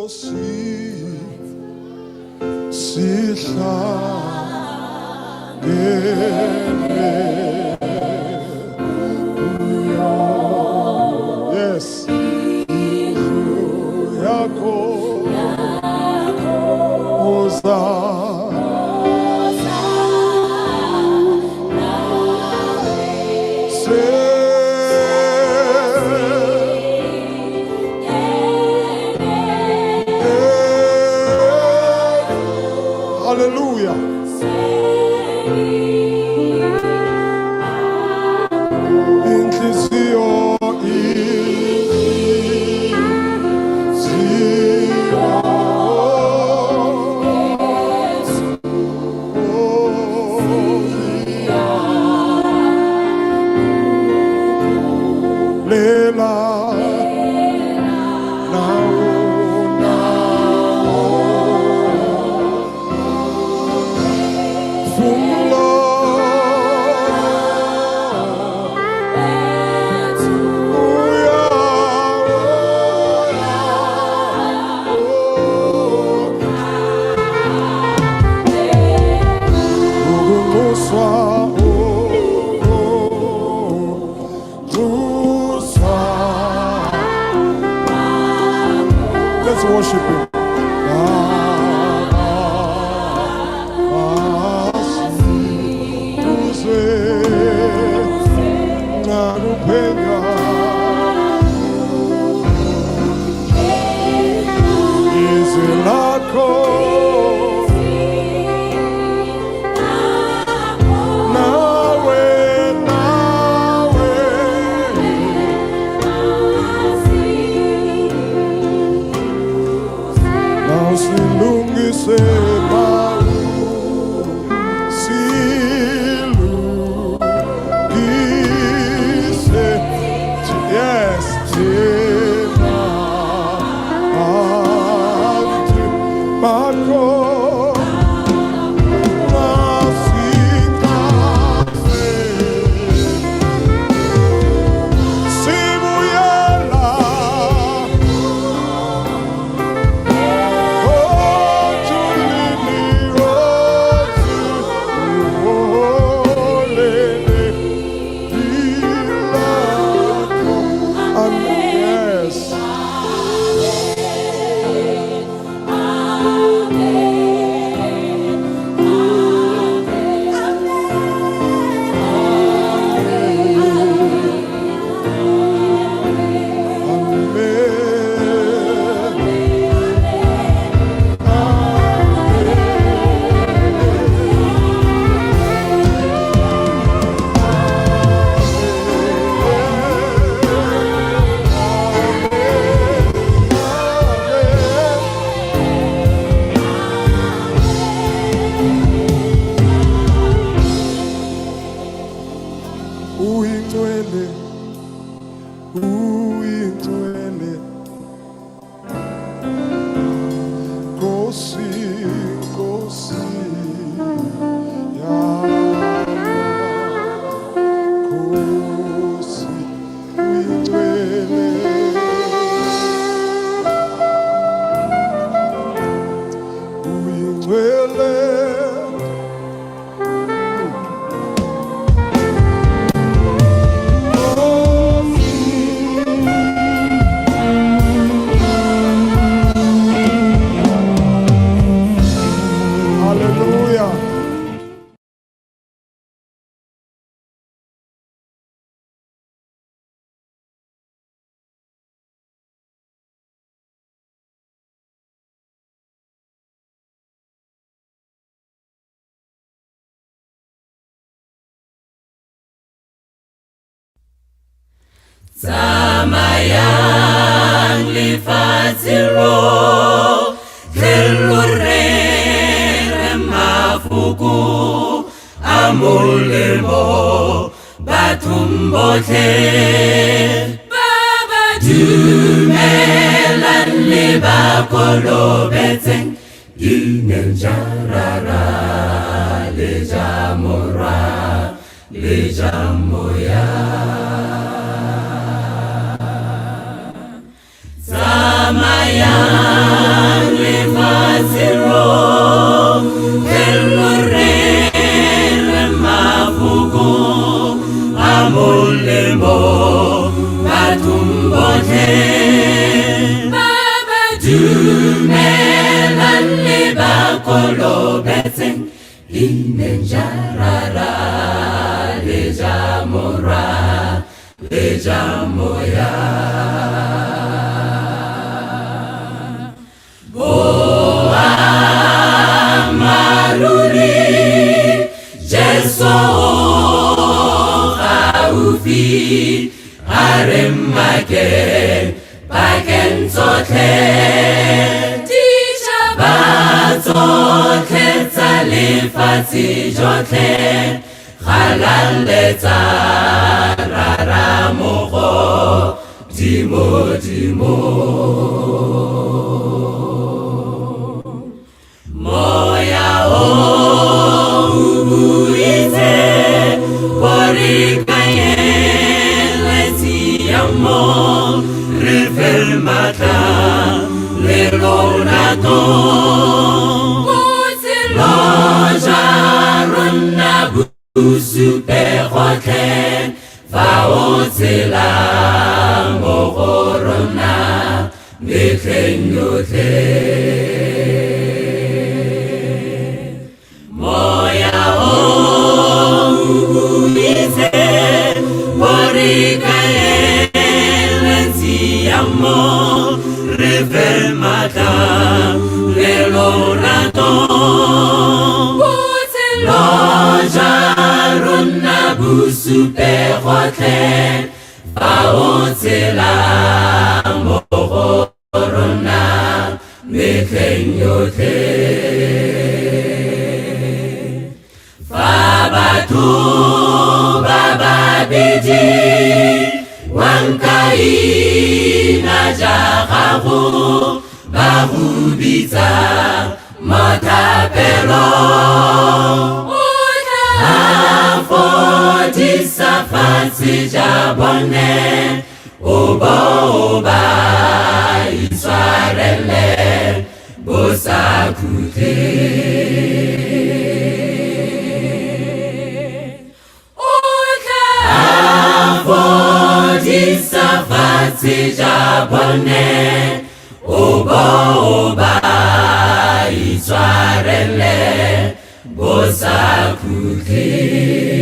Nkosi sihlangene kuyo. Yes, indlu yakho uza Hallelujah. Inhliziyo, inhliziyo, oh, lela nawo nawo Fumlo uya oh ukunxuswa ukunxuswa. Let's worship him. Baba, masibuze nakuphenya izwi lakho nawe nawe nawusilungise silungise. Yes, thina bantu bakho masingaze sibuyela othulini othulini lakho. And yes. Amen. Uyingcwele, uyingcwele, Nkosi, Nkosi yamakhosi, uyingcwele, uyingcwele. Nkosi. Hallelujah. Tsamayang lefatshe rotlhe lo rere mafoko a molemo bathong botlhe ba ba dumelang le ba kolobetseng ineng ja Rara le ja Morwa le ja Moya. Tsamayang. kolobetseng Ineng jarara le ja Morwa le ja Moya. Boammaaruri Jesu o gaufi, a re mmakeng pakeng tsotlhe, ditšhaba tsotlhe tsa lefatshe jotlhe, galaletsa Rara Mogodimodimo. Moya o o buitse gore kanyele tshiamo, re fe maatla le lorato. Botshelo jwa rona bo supe gotlhe fa o tshela mo go rona metlheng yotlhe. Moya o o buitse gore kaele tshiamo, re fe maatla le lorato. Botshelo jwa rona bo supe gotlhe fa o tshela mo go rona metlheng yotlhe. Fa batho ba babedi wanka ina ja gago ba go bitsa mo thapelong, o tla fodisa fatshe ja bone, o bo o ba itshwarele bo sa khutleng. O tla fodisa fatshe ja bone, o bo o ba itshwarele bo sa khutleng.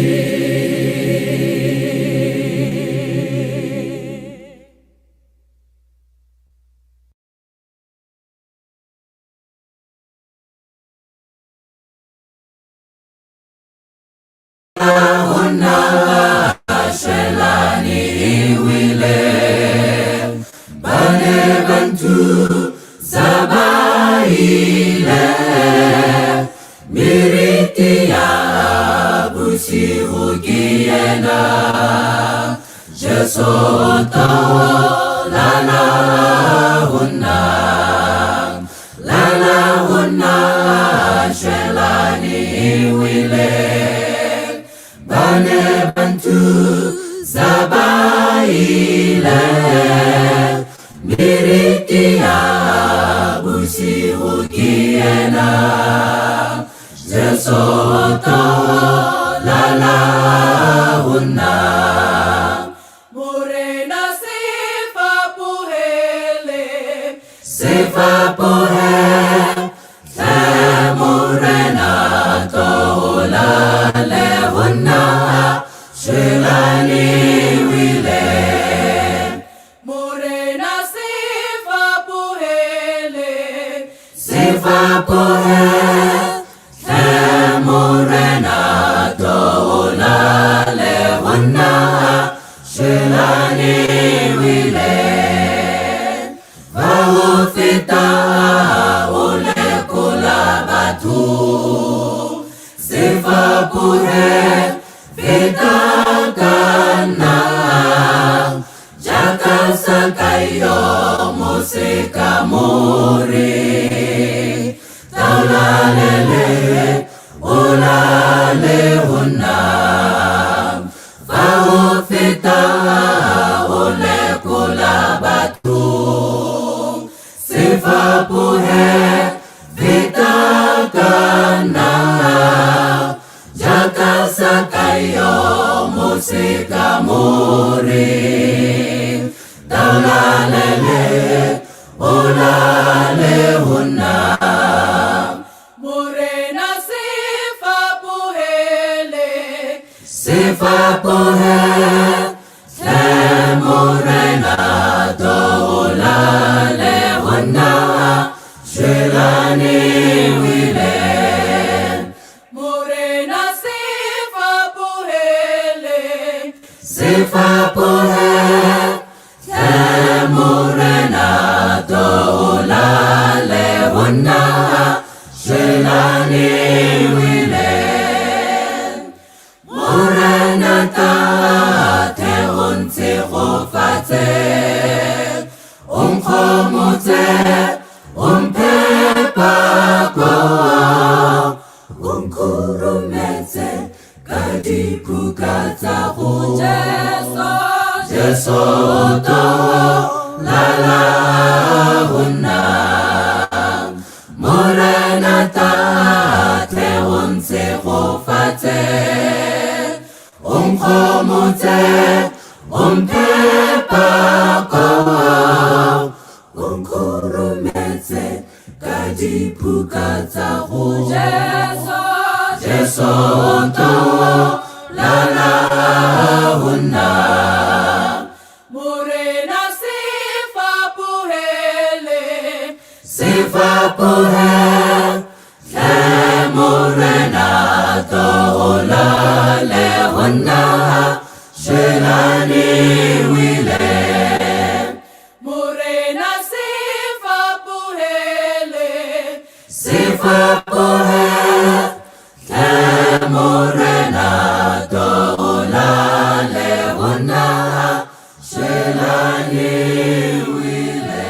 Meriti ya bosigo ke yena, Jesu o lala ho nna, lala ho nna, shwelane e wele. Ba ne ba nthusa ba ile, meriti ya bosigo ke yena, Jesu o lala ho nna. Morena se fapohele, Se fapohe hle Morena, tolale ho nna, shwelane wile. Morena se fapohele, Se fapohe hle Morena, tolale ho nna, shwelane wile. Fa ho feta o lekola batho, se fapohe feta ka nna, jaaka Sakaio mo sekamore. Taolalele o lale ho nna, fa ho feta o lekola batho, se fapohe feta ka nna, jaaka Sakaio mo sekamore. Taolalele o lale ho nna. Se fapohe hle Morena tola le ho nna shwelane wile. Morena se fapohele, Se fapohe hle Morena tola le ho nna shwelane wile. Morena tate o ntshegofatse, o nkgomotse, o mphe pako, o nkhurumetse ka diphuka tsa go Jesu, Jesu to lala ho nna. Morena tate o ntshegofatse, o nkgomotse, o mphe pako, o nkhurumetse ka diphuka tsa go Jesu, Jesu to lala ho nna. Morena se fapohele, Se fapohe hle Morena tola le ho nna shwelane wile. Morena se fapohele, Se fapohe hle Morena tola le ho nna shwelane wile.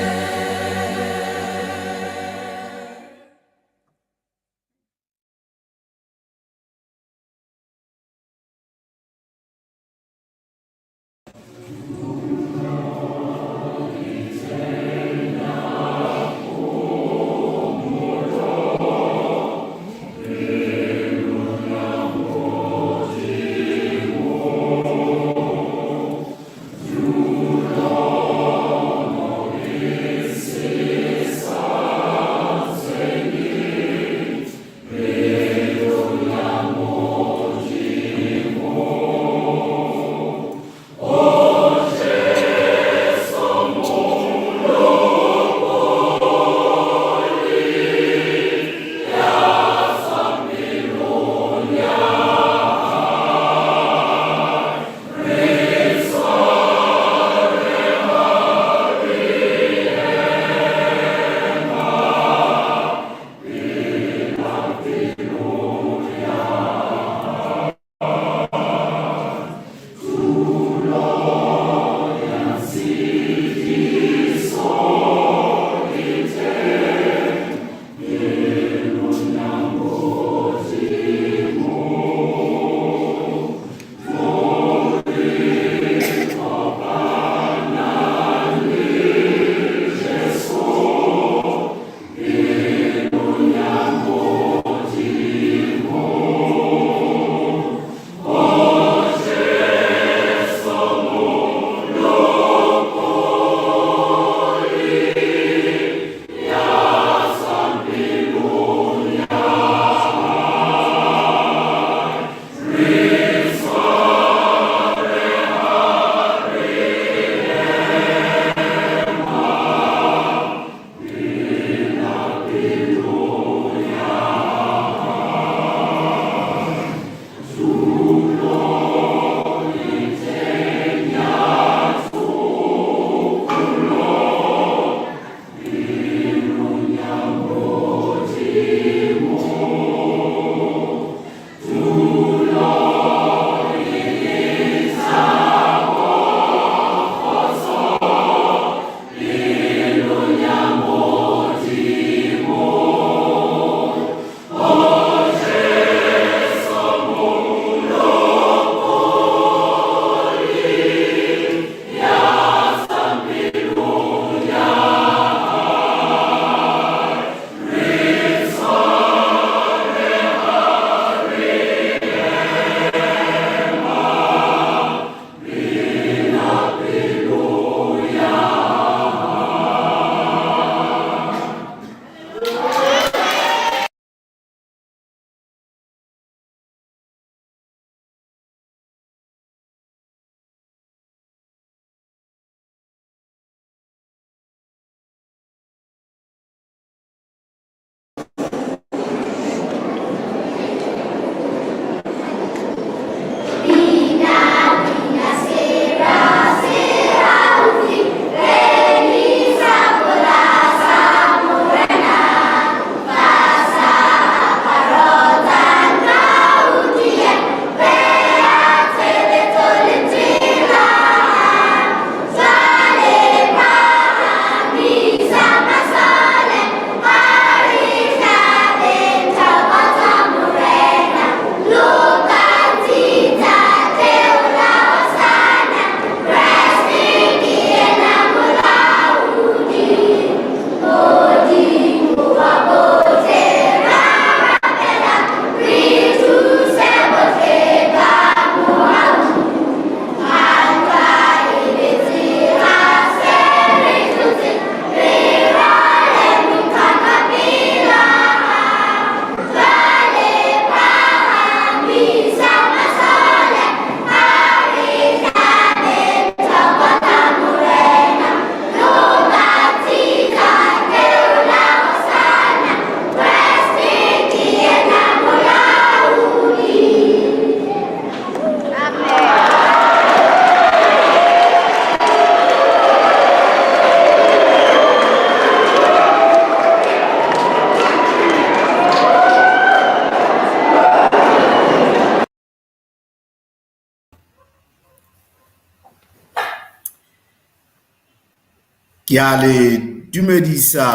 Ke a le dumedisa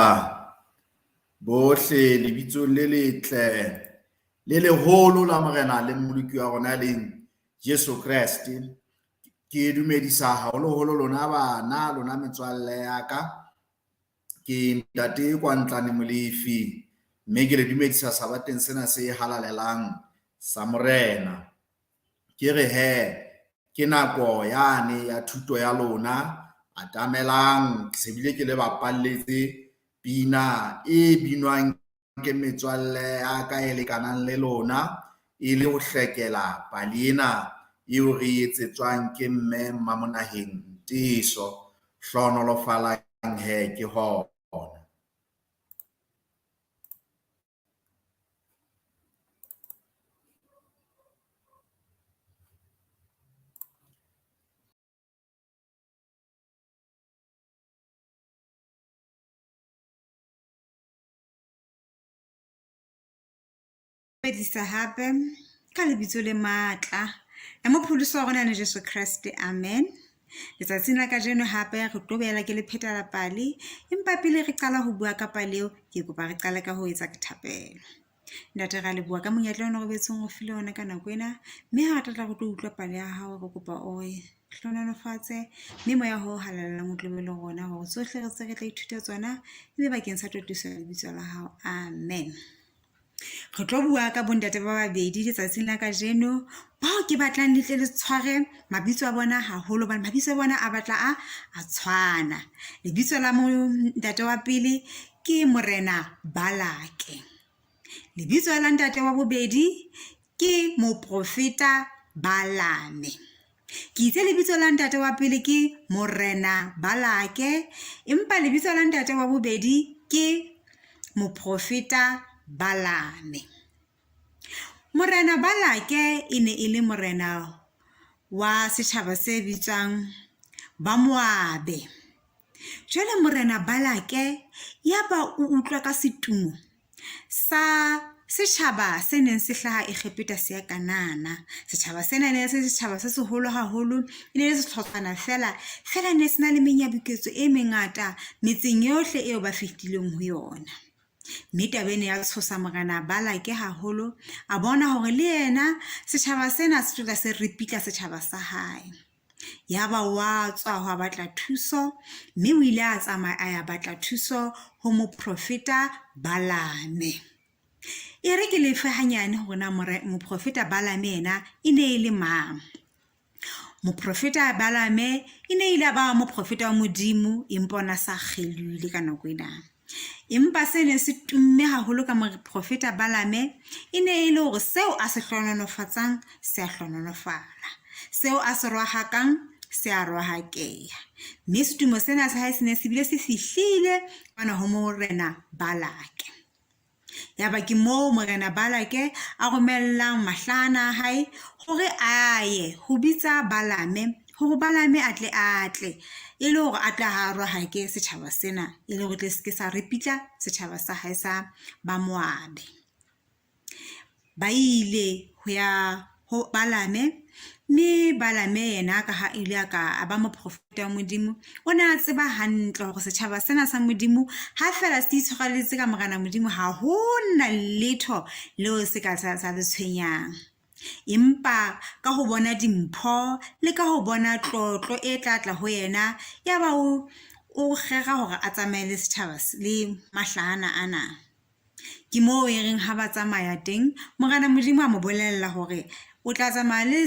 bohle lebitsong le letle le leholo la Morena le Mmoloki wa rona leng Jesu Kreste. Ke dumedisa haholoholo lona bana, lona metswalle ya ka. Ke ntate Kwantlane Molefi, mme ke le dumedisa sabateng sena se halalelang sa Morena. Ke re hee ke nako yane ya thuto ya lona atamelang se bile ke le bapalletse pina e binwang ke metswalle ya ka e lekanang le lona e le ho hlekela pale ena eo re e etsetswang ke mme Mmamonaheng Nteso. Hlohonolofalang he ke hona. Dumedisa hape ka lebitso le matla la mopholosi wa rona le Jesu Kreste. Amen. Letsatsing la kajeno hape re tlo boela ke le phetela pale, empa pele re qala ho bua ka pale eo, ke kopa re qale ka ho etsa thapelo. Ntate ra leboha ka monyetla ona o re betseng o file ona ka nako ena, mme ha re tlatla re tlo utlwa pale ya hao, re kopa o re hlohonolofatse mme moya o halalelang o tlo be le rona hore tsohle re tse re tla ithuta tsona e be bakeng sa tlotliso ya lebitso la hao. Amen. Re tlo bua ka bontate ba babedi letsatsing la kajeno bao ke batlang le tle le tshware mabitso a bona haholo hobane mabitso a bona a batla a a tshwana. Lebitso la ntate wa pele ke Morena Balake. Lebitso la ntate wa bobedi ke moprofeta Balame. Ke itse lebitso la ntate wa pele ke Morena Balake, empa lebitso la ntate wa bobedi ke moprofeta Balame. Morena Balake e ne e le morena wa setjhaba se bitswang Bamoabe. Jwale Morena Balake yaba o utlwa ka setumo sa setjhaba se neng se hlaha Egepeta se ya Kanana. Setjhaba sena ne se setjhaba se seholo haholo, e ne le sehlotshwana feela, feela ne se na le menyabuketso e mengata metseng yohle eo ba fetileng ho yona. Mme taba ena ya tshosa Morena Balake haholo, a bona hore le yena setjhaba sena se tlo tla se ripitla setjhaba sa hae. Yaba wa tswa ho batla thuso, mme o ile a tsamaya a ya batla thuso ho moprofeta Balame. E re ke lefe hanyane hore na moprofeta Balame yena e ne e le mang. Moprofeta Balame e ne ile a ba moprofeta wa Modimo empa o ne a sa kgelohile ka nako ena. Empa se neng se tumme haholo ka moprofeta Balame e ne e le hore seo a se hlohonolofatsang se a hlohonolofala, seo a se rohakang se a rohakeha. Mme setumo sena sa hae se ne se bile se fihlile kwana ho Morena Balake. Yaba ke moo Morena Balake a romellang mahlahana a hae hore a ye ho bitsa Balame, hore Balame a tle a tle, e le hore a tle a rohake setjhaba sena, e le hore tle se ke sa ripitla setjhaba sa hae sa Bamoabe. Ba ile ho ya ho Balame, mme Balame yena ka ha ile a ka a ba moprofeta wa Modimo, o ne a tseba hantle hore setjhaba sena sa Modimo ha feela se itshwareletse ka Morena Modimo, ha ho na letho leo se ka sa le tshwenyang. Empa ka ho bona dimpho le ka ho bona tlotlo e tla tla ho yena, yaba o o rera hore a tsamaye le setjhaba le mahlahana ana. Ke moo e reng ha ba tsamaya teng, Morena Modimo a mo bolella hore o tla tsamaya le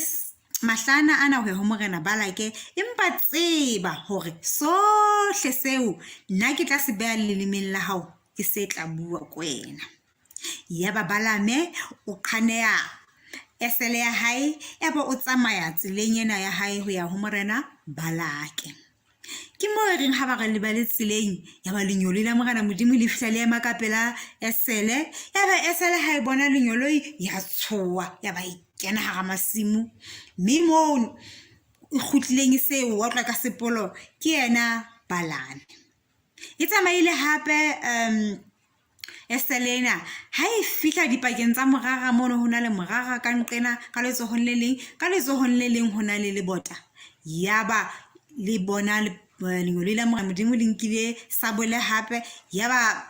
mahlana ana ho ya ho Morena Balake, empa tseba hore sohle seo nna ke tla se beha lelemeng la hao ke se tla bua ko wena. Yaba Balame o qhaneha esele ya hae, yaba o tsamaya tseleng ena ya hae ho ya ho Morena Balake. Ke moo e reng ha ba re le ba le tseleng, ya ba lenyoloi la Morena Modimo le fihla le ema ka pela esele. Ya ba esele ha e bona lenyoloi ya tshoha, ya ba e kena hara masimo. Mme moo e kgutlileng e se e otlwa ka sepolo ke yena Balame. E tsamaile hape Esele ena ha e fihla dipakeng tsa morara mono ho na le morara ka nqena ka letsohong le leng, ka letsohong le leng ho na le lebota. Yaba le bona Lengeloi la Morena Modimo le nkile sabole hape, yaba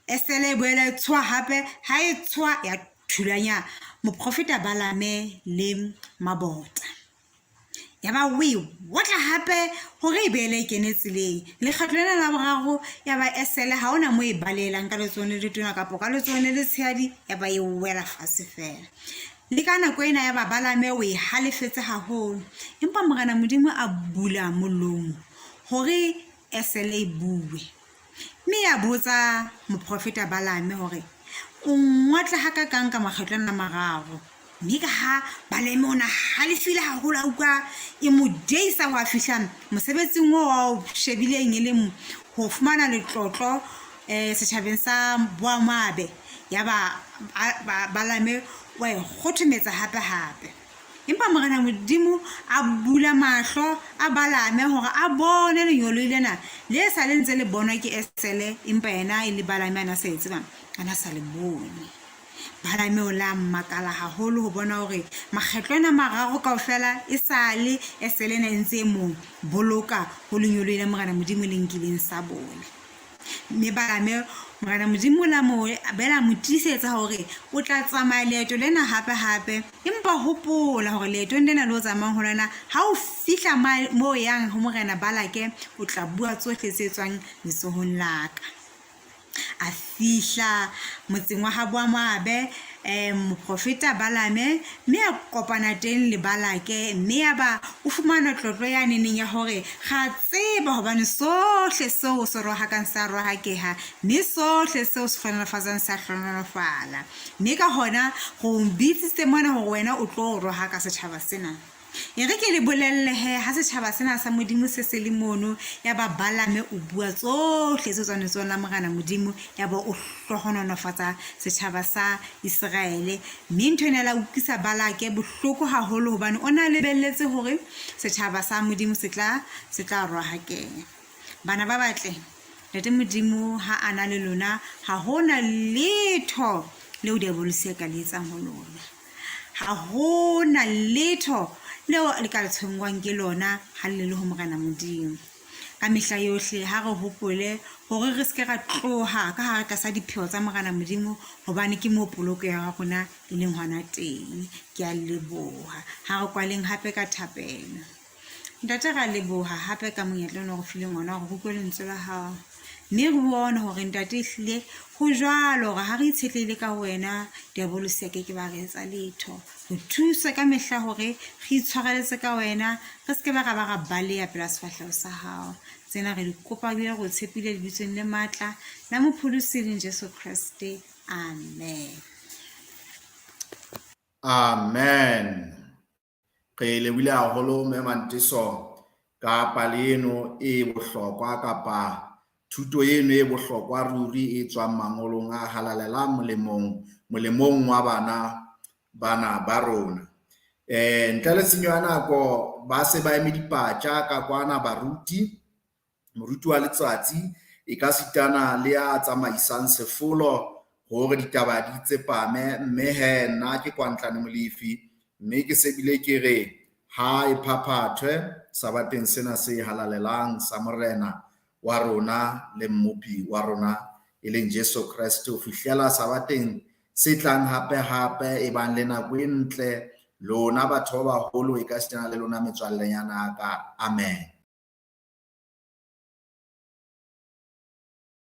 esele e boela e tshoha hape. Ha e tshoha ya thulanya moprofeta Balame le mabota. Yaba o e otla hape hore e boele e kene tseleng. Lekgetlo lena la boraro yaba esele ha hona moo e balehelang ka letsohong le letona kapa ka letsohong le letshehadi, yaba e wela fatshe feela. Le ka nako ena yaba Balame o e halefetse haholo. Empa Morena Modimo a bula molomo hore esele e bue. Mme ya botsa moprofeta Balame hore o ngotla hakakang ka makgetlo ana a mararo. Mme ka ha Balame o na halefile haholo, a utlwa e mo dieisa ho a fihla mosebetsing oo a o shebileng e leng ho fumana letlotlo setjhabeng sa Boamoabe. Yaba Balame wa e kgothometsa hape hape. Empa Morena Modimo a bula mahlo a Balame hore a bone lengeloi lena le sa le ntse le bonwa ke esele, empa yena e le Balame a na sa e tsebang, a na sa le bone. Balame o la makala haholo ho bona hore makgetlo ana mararo kaofela e sa le esele ena e ntse e mo boloka ho lengeloi la Morena Modimo le nkileng sabole. Mme Balame, Morena Modimo la mo bela mo tiisetsa hore o tla tsamaya leeto lena hape hape. Empa hopola hore leetong lena le o tsamayang ho lona, ha o fihla moo yang ho Morena Balake, o tla bua tsohle tse tswang letsohong la ka. A fihla motseng wa habo wa Moabe, moprofeta Balame, mme a kopana teng le Balake, mme yaba o fumana tlotlo ya neneng ya hore ra tseba hobane sohle seo se rohakang sa rohakeha, mme sohle seo se hlohonolofatsang sa hlohonolofala. Mme ka hona re o bitsitse mona hore wena o tlo rohaka setjhaba sena. E re ke le bolelle he, ha setjhaba sena sa Modimo se se le mono, yaba Balame o bua tsohle tse tswang letsohong la Morena Modimo, yaba o hlohonolofatsa setjhaba sa Iseraele. Mme ntho ena la utlwisa Balake bohloko haholo, hobane o ne a lebelletse hore setjhaba sa Modimo se tla se tla rohakeha. Bana ba batle, Ntate Modimo ha a na le lona, ha ho na letho leo diabolosi a ka le etsang ho lona. Ha ho na letho leo le ka le tshwenngwang ke lona ha le le ho Morena Modimo. Ka mehla yohle ha re hopole hore re se ke ra tloha ka hare tlasa dipheo tsa Morena Modimo, hobane ke moo poloko ya rona e leng hona teng. Ke a leboha. Ha re kwaleng hape ka thapelo. Ntate, ra leboha hape ka monyetla ona o re fileng ona hore re utlwe lentswe la hao. Mme re bone hore ntate ehlile ho jwalo hore ha re itshetlehile ka wena, diabolosi a ke ke ba re etsa letho. Re thuse ka mehla hore re itshwareletse ka wena, re se ke ba ra ba ra baleha pela sefahleho sa hao. Tsena re di kopa ebile re o tshepile lebitsong le matla la Mopholosi e leng Jesu Kreste. Amen. Amen. Re lebohile haholo Mme Manteso ka pale eno e bohlokwa kapa thuto eno e bohlokwa ruri e tswang mangolong a halalelang molemong molemong wa bana bana ba rona. Ntle le tshenyo ya nako ba se ba eme dipatja ka kwana baruti. Moruti wa letsatsi e ka sitana le ya tsamaisang sefolo hore ditaba di tsepame, mme he nna ke Kwantlane Molefi, mme ke se bile ke re ha e phaphathwe sabateng sena se halalelang sa Morena wa rona le Mmopi wa rona e leng Jesu Kreste ho fihlela sabateng se tlang hape hape. E bang le nako e ntle lona batho ba baholo, e ka sitana le lona metswallenyana ya ka. Amen.